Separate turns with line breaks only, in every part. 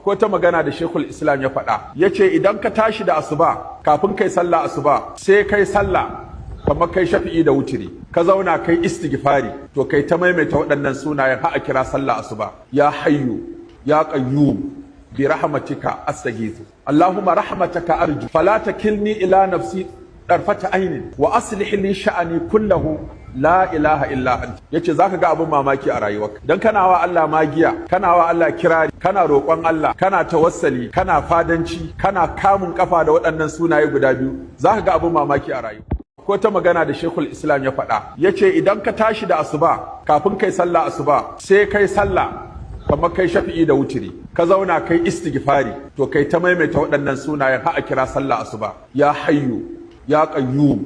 Akwai wata magana da Sheikhul Islam ya faɗa. Yace idan ka tashi da asuba, kafin kai sallah asuba, sai kai sallah kamar kai shafi'i da wutiri, ka zauna kai istighfari, to kai ta maimaita waɗannan sunayen har a kira sallah asuba. Ya hayyu ya qayyum bi rahmatika astaghithu, allahumma rahmataka arju, fala takilni ila nafsi darfata ainin, wa aslih li sha'ani kullahu, la ilaha illa anta. Yace zaka ga abin mamaki a rayuwarka, dan kana wa Allah magiya, kana wa Allah kirari, kana roƙon Allah, kana tawassali, kana fadanci, kana kamun kafa da waɗannan sunaye guda biyu, zaka ga abin mamaki a rayuwa. Ko ta magana da Sheikhul Islam ya faɗa, yace idan ka tashi da asuba, kafin kai sallah asuba, sai kai sallah kamar kai shafi'i da wutiri, ka zauna kai istighfari, to kai ta maimaita waɗannan sunayen har a kira sallah asuba. Ya hayyu ya qayyum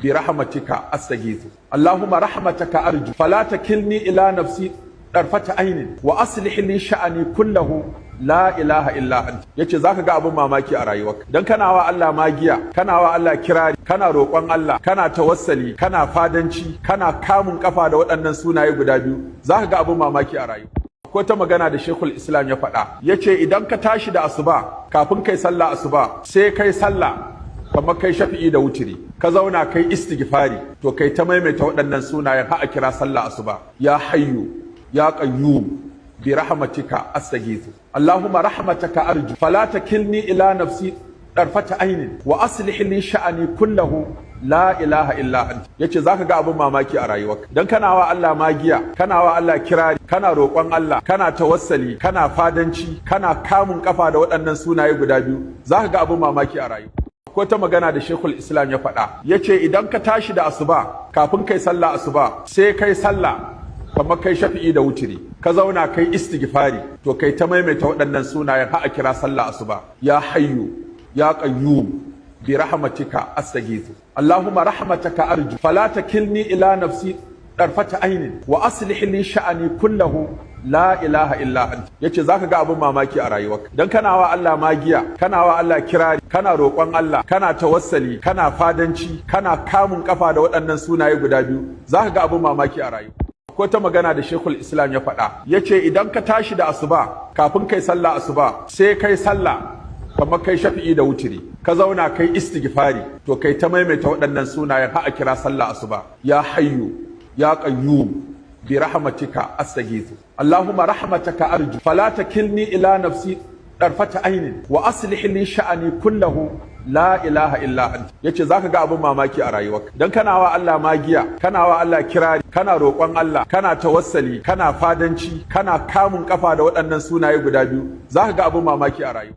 bi rahmatika astaghithu, allahumma rahmataka arju, fala takilni ila nafsi darfata ainin, wa aslih li sha'ani kullahu, la ilaha illa anta. Yace zaka ga abin mamaki a rayuwarka, dan kana wa Allah magiya, kana wa Allah kirari, kana roƙon Allah, kana tawassali, kana fadanci, kana kamun kafa da waɗannan sunaye guda biyu, zaka ga abin mamaki a rayuwa. Ko ta magana da Sheikhul Islam ya faɗa, yace idan ka tashi da asuba, kafin kai sallah asuba, sai kai sallah kamar kai shafi'i da wutiri, ka zauna kai istighfari, to kai ta maimaita waɗannan sunayen har a kira sallah asuba. Ya hayyu ya qayyum bi rahmatika astaghithu, allahumma rahmataka arju, fala takilni ila nafsi darfata ainin, wa aslih li sha'ani kullahu, la ilaha illa anta. Yace zaka ga abin mamaki a rayuwarka, dan kana wa Allah magiya, kana wa Allah kirari, kana roƙon Allah, kana tawassali, kana fadanci, kana kamun kafa da waɗannan sunaye guda biyu, zaka ga abin mamaki a rayuwa. Ko ta magana da Sheikhul Islam ya faɗa, yace idan ka tashi da asuba, kafin kai sallah asuba, sai kai sallah kamar kai shafi'i da wutiri, ka zauna kai istighfari, to kai ta maimaita waɗannan sunayen har a kira sallah asuba. Ya hayyu ya qayyum bi rahmatika astaghithu, allahumma rahmataka arju, fala takilni ila nafsi darfata ainin, wa aslih li sha'ani kullahu, la ilaha illa anta. Yace zaka ga abin mamaki a rayuwarka, dan kana wa Allah magiya, kana wa Allah kirari, kana roƙon Allah, kana tawassali, kana fadanci, kana kamun kafa da waɗannan sunaye guda biyu, zaka ga abin mamaki a rayuwa. Ko ta magana da Sheikhul Islam ya faɗa, yace idan ka tashi da asuba, kafin kai sallah asuba, sai kai sallah kamar kai shafi'i da wutiri, ka zauna kai istighfari, to kai ta maimaita waɗannan sunayen har a kira sallah asuba. Ya hayyu ya qayyum bi rahmatika astaghithu, allahumma rahmataka arju, fala takilni ila nafsi darfata ainin, wa aslih li sha'ani kullahu, la ilaha illa anta. Yace zaka ga abin mamaki a rayuwarka, dan kana wa Allah magiya, kana wa Allah kirari, kana roƙon Allah, kana tawassali, kana fadanci, kana kamun kafa da waɗannan sunaye guda biyu, zaka ga abin mamaki a rayuwa.